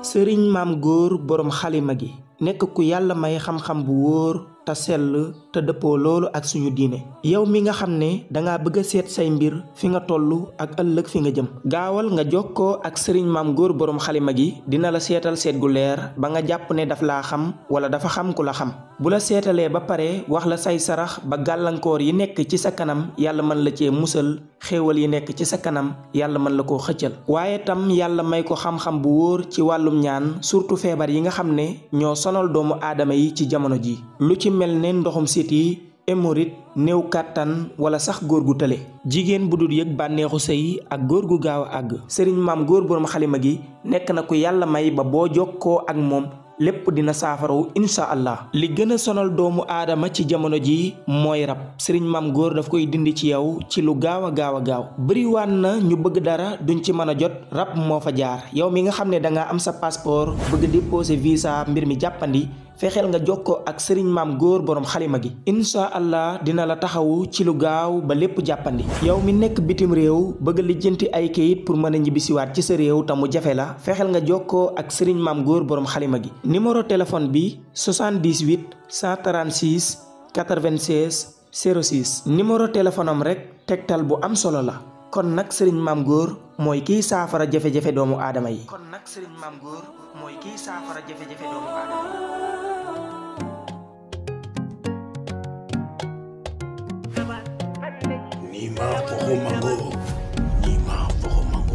sëriñ maam góor boroom xalima gi nekk ku yàlla may xam-xam bu wóor te sell te dëppoo loolu ak suñu diine yow mi nga xam ne danga bëgg a seet say mbir fi nga toll ak ëllëg fi nga jëm gaawal nga jokkoo ak sëriñ maam góor boroom xalima gi dina la seetal seet gu leer ba nga jàpp ne daf laa xam wala dafa xam ku la xam bu la seetalee ba pare wax la say sarax ba gàllankoor yi nekk ci sa kanam yàlla mën la cee musal xéewal yi nekk ci sa kanam yàlla mën la koo xëccal waaye tam yàlla may ko xam-xam bu wóor ci wàllum ñaan surtout feebar yi nga xam ne ñoo sonal doomu aadama yi ci jamono ji lu ci mel ne ndoxum siti hémorroïde néew kàttan wala sax góor gu tële jigéen bu dul yëg bànneexu sëy ak góor gu gaaw a àgg sëriñ maam góor boroom xalima gi nekk na ku yàlla may ba boo jokkoo ak moom lépp dina saafarawu insha allah li gën a sonal doomu aadama ci jamono ji mooy rab sëriñ maam góor daf koy dindi ci yow ci lu gaaw a gaaw bëriwaan na ñu bëgg dara duñ ci mën a jot rab moo fa jaar yow mi nga xam ne danga am sa passeport bëgg déposer visa mbir mi jàppandi fexeel nga jokkoo ak sëriñ maam góor boroom xalima gi insha allah dina la taxawu ci lu gaaw ba lépp jàppandi yow mi nekk bitim réew bëgg lijjanti ay kayit pour mën a ñibbisiwaat ci sa réew te mu jafe la fexeel nga jokkoo ak sëriñ maam góor boroom xalima gi numéro téléphone bi 78 136 96 06 numéro téléphone am rek tegtal bu am solo la kon nag sëriñ maam góor mooy kiy saafara jafe-jafe doomu aadama yi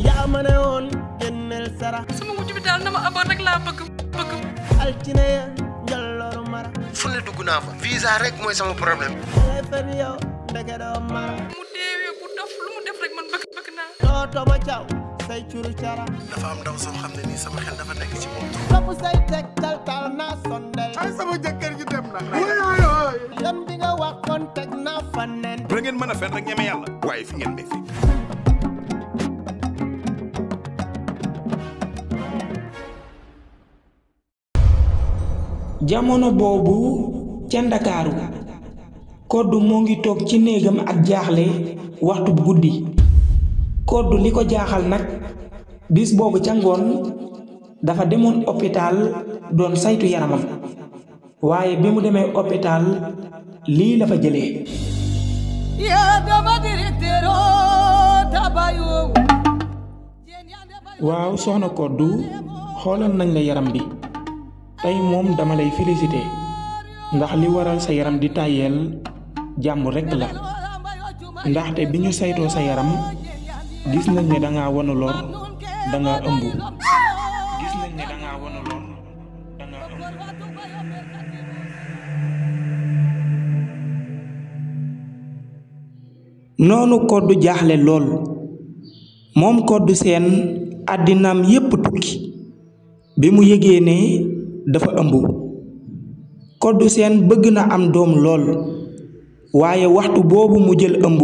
yaa ma ne woon génneel sara sama wujj bi daal na ma abal rek laa bëgg altine ya njallooru mara fu ne dugg naa fa visa rek mooy sama problème dangay fen yow ndeke doo mara mu deewee bu dof lu mu def rek man bëgg naa doo toma caw say curu cara dafa am ndaw soo xam ne nii sama xel dafa nekk ci moom topp say teg tal naa sondel ay sama jëkkër ji dem na yam bi nga waxoon teg naa fa nen bu ngeen mën a fen rek ñeme yàlla waaye fi ngeen may fekk jamono boobu ca ndakaaru koddu moo ngi toog ci néegam ak jaaxle waxtu bu guddi koddu li ko jaaxal nag bis boobu ca ngoon dafa demoon hôpital doon saytu yaramam waaye bi mu demee hôpital lii la fa jëlee waaw soxna koddu xoolal nañ la yaram bi tey moom dama lay félicité ndax li waral sa yaram di tàyyeel jàmm rekk la ndaxte bi ñu saytoo sa yaram gis nañ ne danga wanu lor danga ëmb noonu koddu jaaxle lool moom koddu seen àddinaam yépp tukki bi mu yëgee ne dafa ëmb koddu seen bëgg na am doom lool waaye waxtu boobu mu jël ëmb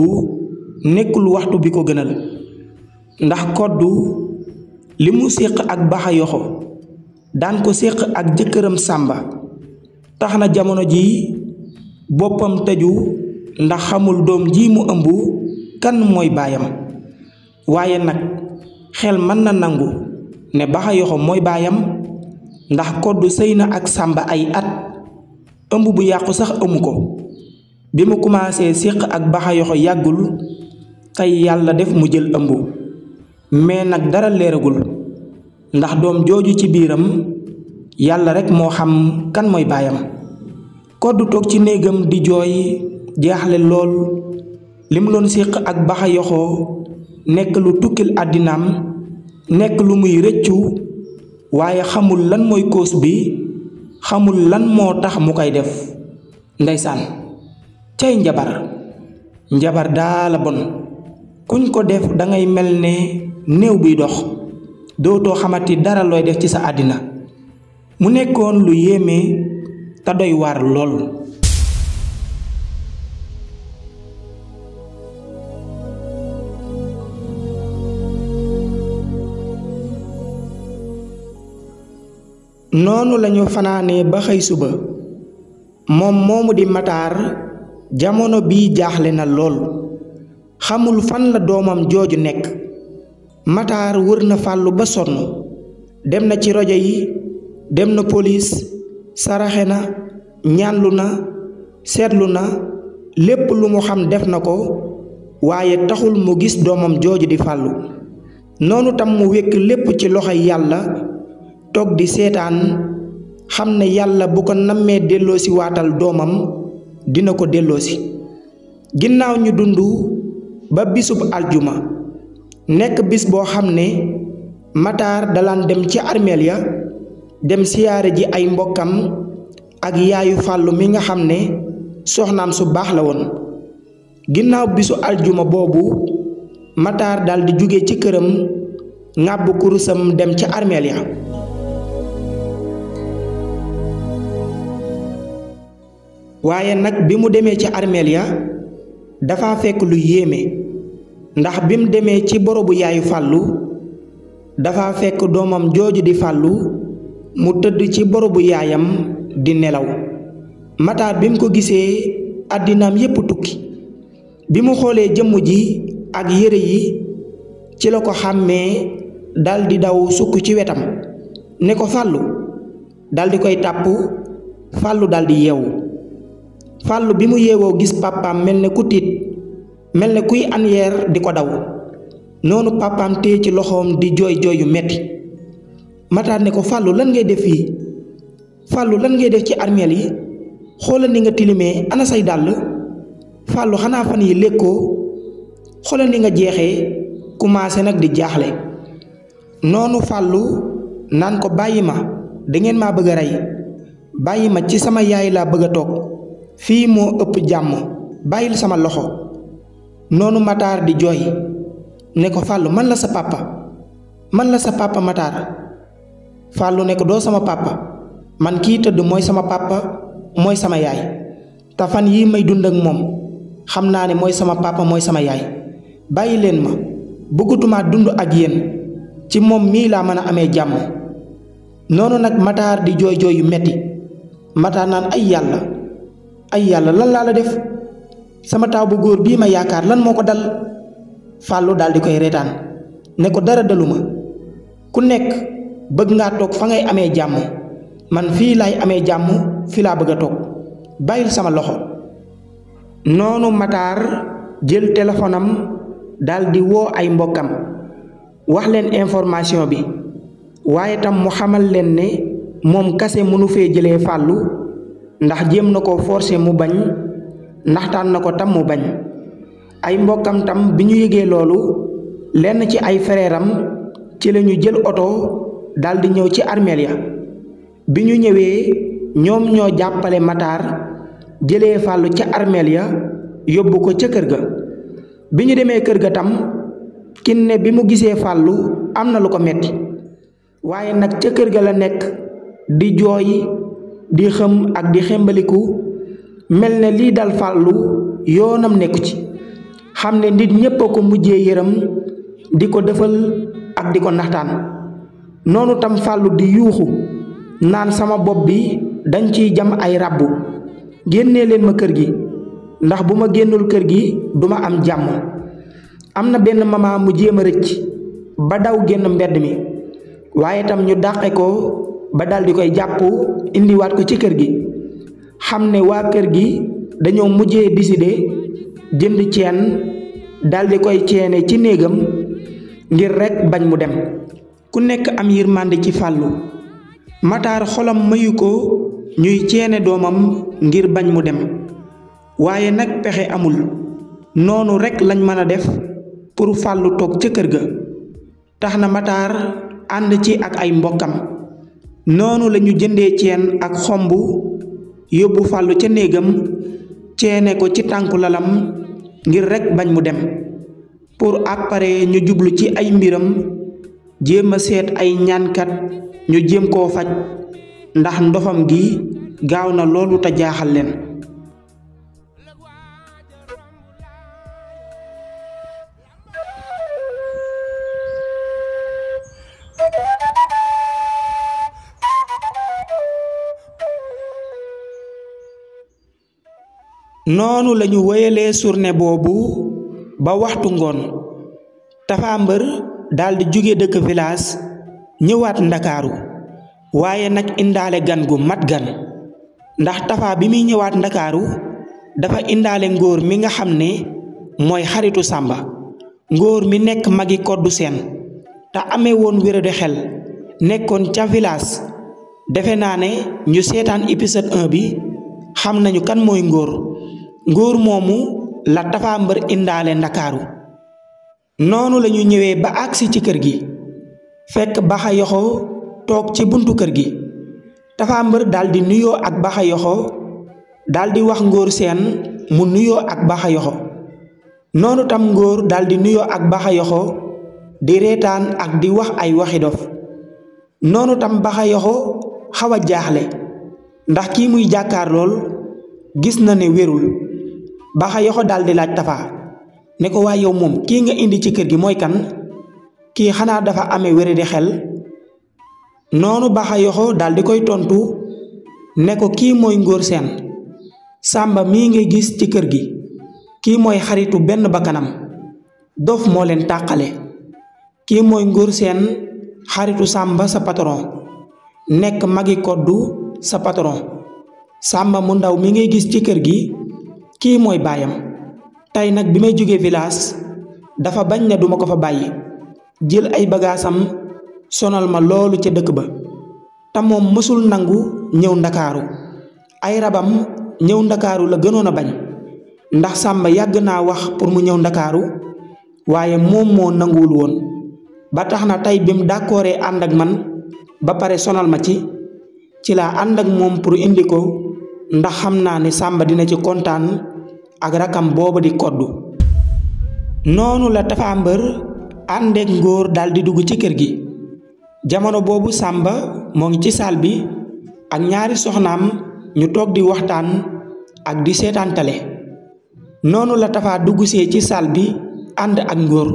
nekkul waxtu bi ko gënal ndax koddu li mu séq ak baxa yoxo daan ko séq ak jëkkëram sàmba tax na jamono ji boppam tëju ndax xamul doom ji mu ëmb kan mooy baayam waaye nag xel mën na nangu ne baxa yoxo mooy baayam ndax koddu sëy na ak sàmba ay at ëmb bu yàqu sax amu ko bi mu commencé séq ak baxa yoxo yàggul tey yàlla def mu jël ëmb mais nag dara leeragul ndax doom jooju ci biiram yàlla rekk moo xam kan mooy baayam koddu toog ci néegam di jooy jaaxle lool li mu doon séq ak baxa yoxo nekk lu tukkil àddinaam nekk lu muy rëccu waaye xamul lan mooy cause bi xamul lan moo tax mu koy def ndeysaan cay njabar daala bon kuñ ko def dangay mel ne néew biy dox dootoo xamati dara looy def ci sa àddina mu nekkoon lu yéeme te doy waar lool noonu lañu fanaanee ba xëy suba moom moomu di mataar jamono bii jaaxle na lool xamul fan la doomam jooju nekk mataar wër na fàllu ba sonn dem na ci rajo yi, dem na police, saraxe na, ñaanlu na, seetlu na, lépp lu mu xam def na ko, waaye taxul mu gis doomam jooju di Fàllu. noonu tam mu wékk lépp ci loxoy yàlla, toog di seetaan, xam ne yàlla bu ko nammee delloosi waatal doomam dina ko delloosi. ginnaaw ñu dund ba bisub aljuma, nekk bis boo xam ne Matar dalaan dem ci armeel ya, dem siyaare ji ay mbokkam ak yaayu Fàllu mi nga xam ne soxnaam su baax la woon. ginnaaw bisu aljuma boobu Matar daldi jóge ci këram, ŋàbb kurusam dem ca armeel ya. waaye nag bi mu demee ci armeel ya dafa fekk lu yéeme, ndax bi mu demee ci borobu yaayu Fàllu dafa fekk doomam jooju di Fàllu mu tëdd ci borobu yaayam di nelaw. Matar bi mu ko gisee àddinaam yépp tukki. bi mu xoolee jëmm ji ak yére yi ci la ko xàmmee, daldi daw sukk ci wetam ne ko Fàllu, daldi koy tàpp. Fàllu daldi yeewu. Fàllu bi mu yeewoo gis pàppaam mel ne ku tiit, mel ne kuy anyeer di ko daw. noonu pàppaam téye ci loxoom di jooy jooy yu metti. Matar ne ko Fàllu, lan ngay def fii? Fàllu, lan ngay def ci armeel yi? xoolal ni nga tilimee, ana say dàll? Fàllu, xanaa fan yi lékkoo? xoolal ni nga jeexee. commencé nag di jaaxle. noonu Fàllu naan ko bàyyi ma, dangeen maa bëgg a rey. bàyyi ma, ci sama yaay laa bëgg a toog. fii moo ëpp jàmm, bàyyil sama loxo. noonu Matar di jooy ne ko Fàllu, man la sa papa, man la sa papa Matar. Fàllu ne ko doo sama papa, man kii tëdd mooy sama papa, mooy sama yaay. te fan yii may dund ak moom xam naa ne mooy sama papa, mooy sama yaay. bàyyi leen ma, bëggatuma dund ak yéen, ci moom mii laa mën a amee jàmm. noonu nag Matar di jooy jooy yu metti. Matar naan ay yàlla lan laa la def? sama taaw bu góor bii ma yaakaar lan moo ko dal? Fàllu daal di koy reetaan ne ko dara daluma. ku nekk bëgg ngaa toog fa ngay amee jàmm, man fii laay amee jàmm, fii laa bëgg a toog. bàyyil sama loxo. noonu Matar jël téléphone am daal di woo ay mbokkam, wax leen information bi, waaye tam mu xamal leen ne moom kase mënu fee jëlee Fàllu, ndax jéem na ko forcer mu bañ, naxtaan na ko tam mu bañ. ay mbokkam tam bi ñu yëgee loolu, lenn ci ay frèram ci la ñu jël oto daldi ñëw ci armeel ya. bi ñu ñëwee ñoom ñoo jàppale Matar jëlee Fàllu ca armeel ya yóbbu ko ca kër ga. bi ñu demee kër ga tam Kiné bi mu gisee Fàllu am na lu ko metti, waaye nag ca kër ga la nekk di jooy, di xëm ak di xembaliku, mel ne lii dal Fàllu yoonam nekku ci. xam ne nit ñépp a ko mujjee yërëm, di ko defal ak di ko naxtaan. noonu tam Fàllu di yuuxu naan sama bopp bi dañ ciy jam ay ràbbu, génnee leen ma kër gi, ndax bu ma génnul kër gi duma am jàmm. am na benn mama mu jéem a rëcc ba daw génn mbedd mi, waaye tam ñu dàqe ko ba daldi koy jàpp indiwaat ko ci kër gi. xam ne waa kër gi dañoo mujjee décider jënd ceen daldi koy ceene ci néegam ngir rekk bañ mu dem. ku nekk am yërmande ci Fàllu. Matar xolam mayu ko ñuy ceene doomam ngir bañ mu dem, waaye nag pexe amul. noonu rekk lañ mën a def pour Fàllu toog ca kër ga. tax na Matar ànd ci ak ay mbokkam. noonu lañu jëndee ceen ak xomb yóbbu Fàllu ca néegam, ceene ko ci tànku lalam ngir rekk bañ mu dem. pour après ñu jublu ci ay mbiram, jéem a seet ay ñaankat ñu jéem koo faj, ndax ndofam gi gaaw na loolu te jaaxal leen. noonu lañu wéyalee journée boobu ba waxtu ngoon. Tapha Mbeur daldi jóge dëkk village ñëwaat ndakaaru waaye nag indaale gan gu mat gan ndax Tapha bi muy ñëwaat ndakaaru dafa indaale Ngor mi nga xam ne mooy xaritu Samba Ngor mi nekk magi koddu seen te amee woon wéradi xel nekkoon ca village. defe naa ne ñu seetaan épisode 1 bi xam nañu kan mooy Ngor moomu la Tapha Mbeur indaale ndakaaru noonu lañu ñëwee ba agsi ci kër gi fekk Baxa Yoxo toog ci buntu kër gi Tapha Mbeur daldi nuyoo ak Baxa Yoxo daldi wax Ngor Seen mu nuyoo ak Baxa Yoxo noonu tam Ngor daldi nuyoo ak Baxa Yoxo di reetaan ak di wax ay waxi dof noonu tam Baxa Yoxo xaw a jaaxle ndax kii muy jàkkaar lool gis na ne wérul Baxa Yoxo daldi laaj Tapha ne ko waa yow moom kii nga indi ci kër gi mooy kan kii xanaa dafa amee wéradi xel noonu Baxa Yoxo daldi koy tontu ne ko kii mooy Ngor Seen Samba mii ngay gis ci kër gi kii mooy xaritu benn bakkanam dof moo leen tàqale kii mooy Ngor Seen xaritu Samba sa patron nekk magi koddu sa patron Samba mu ndaw mi ngay gis ci kër gi kii mooy baayam tey nag bi may jógee village dafa bañ ne duma ko fa bàyyi jël ay bagaasam sonal ma loolu ca dëkk ba te moom mësul nangu ñëw ndakaaru ay rabam ñëw ndakaaru la gënoon a bañ ndax Samba yàgg naa wax pour mu ñëw ndakaaru waaye moom moo nanguwul woon ba tax na tey bi mu d'accordee ànd ak man ba pare sonal ma ci laa ànd ak moom pour indi ko ndax xam naa ne Samba dina ci kontaan ak rakam booba di koddu noonu la Tapha Mbeur àndeek Ngor daldi dugg ci kër gi jamono boobu Samba moo ngi ci saal bi ak ñaari soxnaam ñu toog di waxtaan ak di seetaantale noonu la Tapha dugg see ci saal bi ànd ak Ngor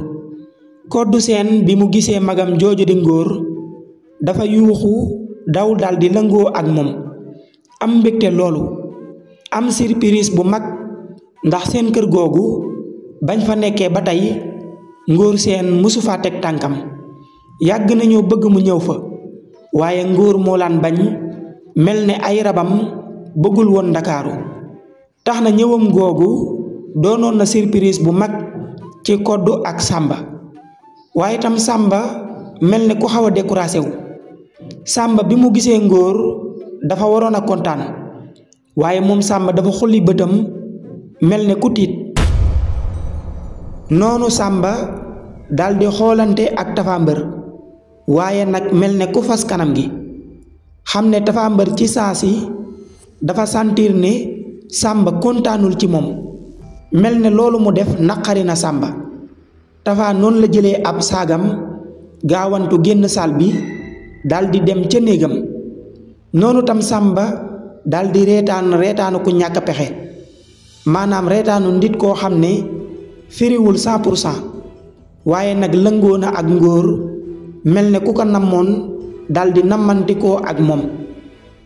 koddu seen bi mu gisee magam jooju di Ngor dafa yuuxu daw daldi lëngoo ak moom am mbégte loolu am surprise bu mag ndax seen kër googu bañ fa nekkee ba tey Ngor Seen mësu fa teg tànkam yàgg nañoo bëgg mu ñëw fa waaye Ngor moo laan bañ mel ne ay rabam bëggul woon ndakaaru tax na ñëwam googu doonoon na surprise bu mag ci koddu ak Samba waaye tam Samba mel ne ku xaw a découragé wu Samba bi mu gisee Ngor dafa waroon a kontaan waaye moom Samba dafa xulli bëtam mel ne ku tiit noonu Samba daldi xoolante ak Tapha Mbeur waaye nag mel ne ku fas kanam gi xam ne Tapha Mbeur ci saasi dafa sentir ne Samba kontaanul ci moom mel ne loolu mu def naqari na Samba Tapha noonu la jëlee ab saagam gaawantu génn saal bi daldi dem ca néegam noonu tam Samba daldi reetaanu ku ñàkk pexe maanaam reetaanu nit koo xam ne firiwul 100% waaye nag lëngoo na ak Ngor mel ne ku ko namoon daldi nammantikoo ak moom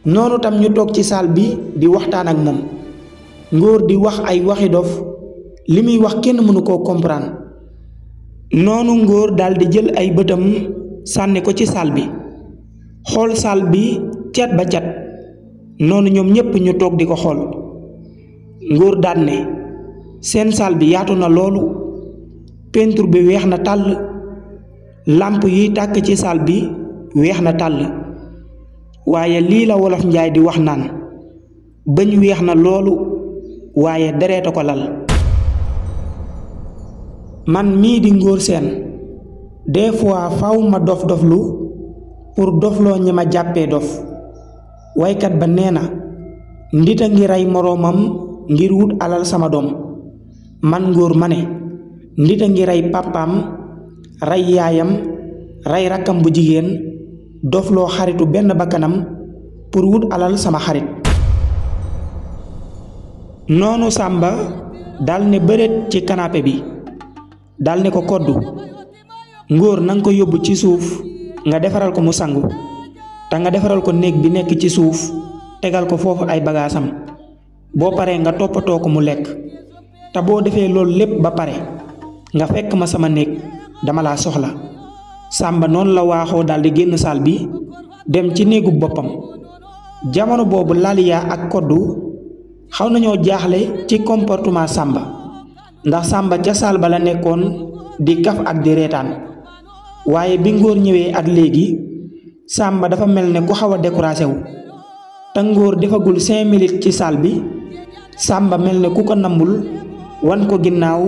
noonu tam ñu toog ci saal bi di waxtaan ak moom Ngor di wax ay waxi dof li muy wax kenn mënu koo comprendre noonu Ngor daldi jël ay bëtam sànni ko ci saal bi xool saal bi cat ba cat noonu ñoom ñépp ñu toog di ko xool Ngor daan ne seen saal bi yaatu na loolu peinture bi weex na tàll làmp yiy tàkk ci saal bi weex na tàll waaye lii la wolof njaay di wax naan bëñ weex na loolu waaye dereeta ko lal man mii di Ngor Seen des fois faw ma dof doflu pour dofloo ñi ma jàppee dof waykat ba nee na ndit a ngi rey moroomam ngir wut alal sama doom man Ngor ma ne ndit a ngi rey pàppaam rey yaayam rey rakkam bu jigéen dofloo xaritu benn bakkanam pour wut alal sama xarit noonu Samba dal ne bëreet ci canapé bi dal ne ko koddu Ngor nanga ko yóbbu ci suuf nga defaral ko mu sangu te nga defaral ko néeg bi nekk ci suuf tegal ko foofu ay bagaasam boo paree nga toppatoo ko mu lekk te boo defee loolu lépp ba pare nga fekk ma sama néeg dama laa soxla Sàmba noonu la waaxoo daldi génn saal bi dem ci néegu boppam. jamono boobu Laliya ak Koddu xaw nañoo jaaxle ci comportement Sàmba ndax Sàmba ca saal ba la nekkoon di kaf ak di reetaan waaye bi Ngóor ñëwee ak léegi Sàmba dafa mel ne ku xaw a découragé wu te Ngóor defagul 5 minutes ci saal bi Sàmba mel ne ku ko nambul wan ko ginnaaw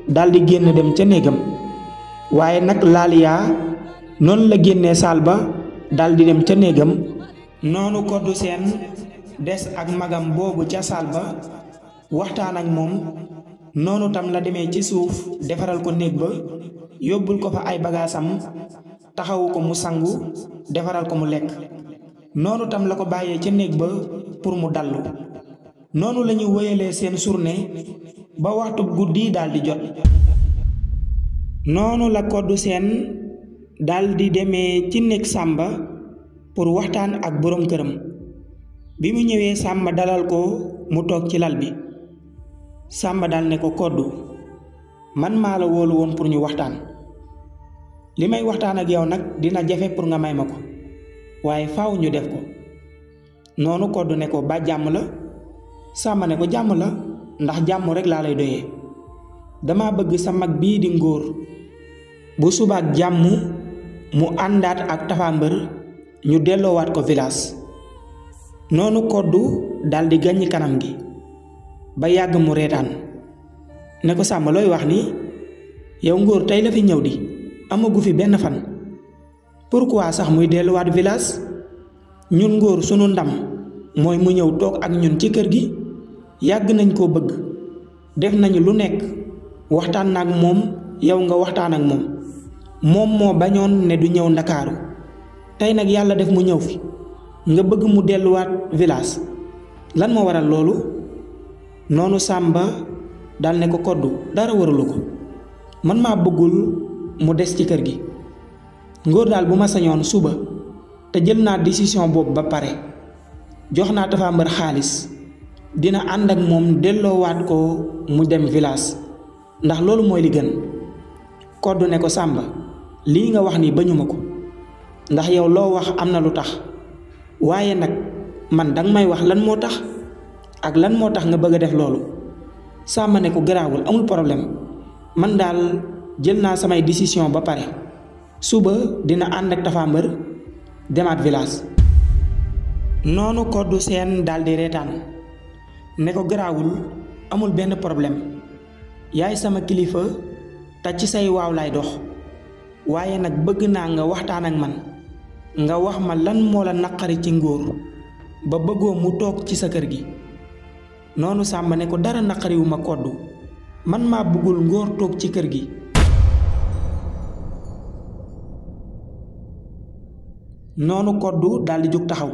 daldi génn dem ca néegam waaye nag Laliya noonu la génnee saal ba daldi dem ca néegam. noonu Koddu Seen des ak magam boobu ca saal ba waxtaan ak moom noonu tam la demee ci suuf defaral ko néeg ba yóbbul ko fa ay bagaasam taxawu ko mu sangu defaral ko mu lekk noonu tam la ko bàyyee ca néeg ba pour mu dallu. noonu la ñu wéyalee seen journée ba waxtu guddi daldi jot. noonu la Koddu Seen daldi demee ci néeg Sàmba pour waxtaan ak boroom këram. bi mu ñëwee Sàmba dalal ko mu toog ci lal bi. Sàmba dal ne ko Koddu man maa la wóolu woon pour ñu waxtaan li may waxtaan ak yow nag dina jafe pour nga may ma ko waaye faaw ñu def ko. noonu Koddu ne ko ba jàmm la. Sàmba ne ko jàmm la ndax jàmm rekk laa lay doyee dama bëgg sa mag bii di Ngóor bu subaak jàmm mu àndaat ak Tapha Mbeur ñu delloowaat ko village. noonu Koddu daldi gàññi kanam gi ba yàgg mu reetaan ne ko Sàmba looy wax ni yow Ngóor tey la fi ñëw di amagu fi benn fan pourquoi sax muy delluwaat village ñun Ngóor sunu ndam mooy mu ñëw toog ak ñun ci kër gi yàgg nañ koo bëgg def nañu lu nekk waxtaan na ak moom yow nga waxtaan ak moom moo bañoon ne du ñëw Ndakaaru tey nag yàlla def mu ñëw fi nga bëgg mu delluwaat village lan moo waral loolu. noonu Sàmba dal ne ko Koddu dara waralu ko man maa bëggul mu des ci kër gi Ngóor daal bu ma sañoon suba te jël naa décision boobu ba pare jox naa Tapha Mbeur xaalis dina ànd ak moom delloowaat ko mu dem village ndax loolu mooy li gën. Koddu ne ko Sàmba lii nga wax ni bañuma ko ndax yow loo wax am na lu tax waaye nag man danga may wax lan moo tax ak lan moo tax nga bëgg a def loolu. Sàmba ne ko garaawul amul problème man daal jël naa samay décision ba pare suba dina ànd ak Tapha Mbeur demaat village. noonu Koddu Seen daldi reetaan ne ko garaawul amul benn problème yaay sama kilifa te ci say waaw laay dox waaye nag bëgg naa nga waxtaan ak man nga wax ma lan moo la naqari ci Ngóor ba bëggoo mu toog ci sa kër gi. noonu Sàmba ne ko dara naqariwuma Koddu man maa bëggul Ngóor toog ci kër gi. noonu Koddu daldi jóg taxaw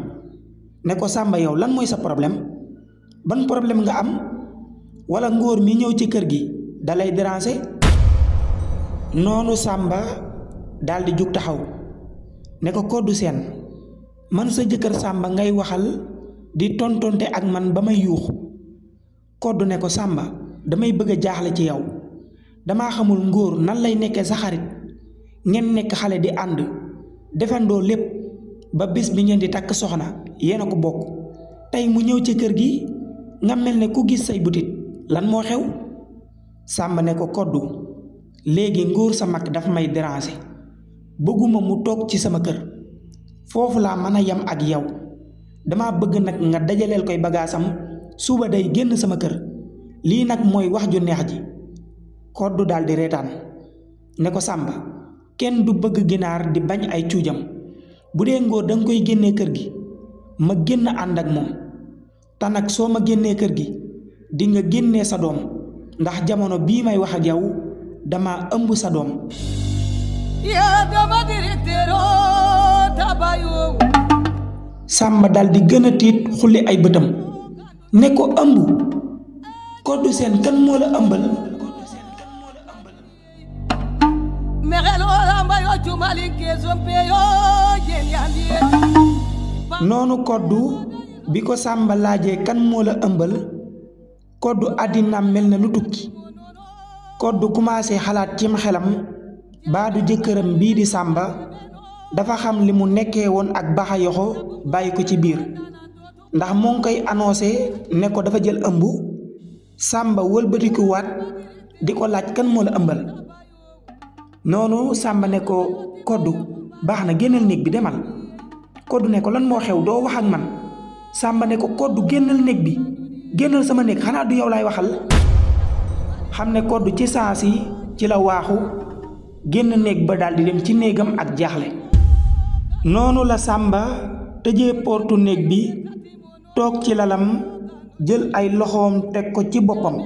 ne ko Sàmba yow lan mooy sa problème ban problème nga am walla Ngóor mi ñëw ci kër gi dalay déranger. noonu Sàmba daldi jóg taxaw ne ko Koddu Seen man sa jëkkër Sàmba ngay waxal di tontonte ak man ba may yuuxu. Koddu ne ko Sàmba damay bëgg a jaaxle ci yow damaa xamul Ngóor nan lay nekkee sa xarit ngeen nekk xale di ànd defandoo lépp ba bis bi ngeen di takk soxna yéen a ko bokk tey mu ñëw ci kër gi nga mel ne ku gis say butit lan moo xew. Sàmba ne ko Koddu léegi Ngóor sa mag dafa may déranger bëgguma mu toog ci sama kër foofu laa mën a yem ak yow dama bëgg nag nga dajaleel koy bagaasam suba day génn sama kër lii nag mooy wax ju neex ji. Koddu daldi reetaan ne ko Sàmba kenn du bëgg ginaar di bañ ay cuujam bu dee Ngóor danga koy génnee kër gi ma génn ànd ak moom te nag soo ma génnee kër gi di nga génnee sa doom ndax jamono bii may wax ak yow dama ëmb sa doom. Sàmba daldi gën a tiit xulli ay bëtam ne ko ëmb Koddu Seen kan moo la ëmbal. noonu Koddu bi ko Sàmba laajee kan moo la ëmbal Koddu àddinaam mel na lu tukki Koddu commencé xalaat cim xelam baadu jëkkëram bii di Sàmba dafa xam li mu nekkee woon ak Baxa Yoxo bàyyi ko ci biir ndax moo ngi koy annoncé ne ko dafa jël ëmb. Sàmba wëlbatikuwaat di ko laaj kan moo la ëmbal noonu Sàmba ne ko koddu baax na génnal néeg bi demal. koddu ne ko lan moo xew doo wax ak man. Sàmba ne ko koddu génnal néeg bi génnal sama néeg xanaa du yow laay waxal. xam ne koddu ci saasi ci la waaxu génn néeg ba daldi dem ci néegam ak jaaxle. noonu la Sàmba tëjee portu néeg bi toog ci lalam jël ay loxoom teg ko ci boppam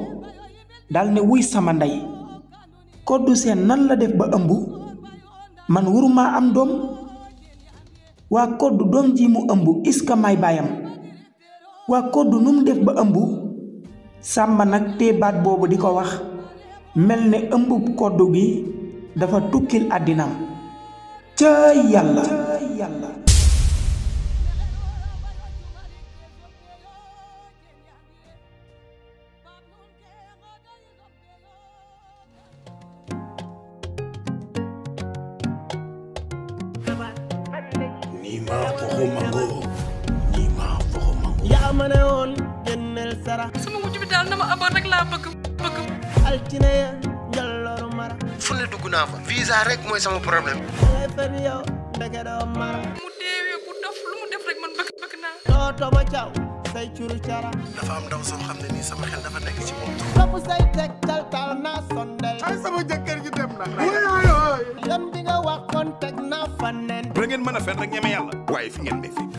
dal ne wuy sama ndey koddu seen nan la def ba ëmb man waruma am doom waa koddu doom ji mu ëmb est-ce que may baayam waa koddu nu mu def ba ëmb. Sàmba nag te baat boobu di ko wax mel ne ëmb koddu gi dafa tukkil àddinaam ca yàlla. yaa ma ne woon génneel sara sama wujj bi daal na ma abal rek laa bëgg altine ya njolloru mara fu ne dugg naa fa visa rek mooy sama problème. dangay fen yow ndeke doo mara mu deewee bu dof lu mu def rek man bëgg naa doo toma caw say curu cara dafa am ndaw soo xam ne nii sama xel dafa nekk ci moom. topp say teg tal naa sondel ay sama jëkkër ji dem na. yoon bi nga waxoon teg naa fa nen ba ngeen mën a fen rek ñeme yàlla waaye fi ngeen may fekk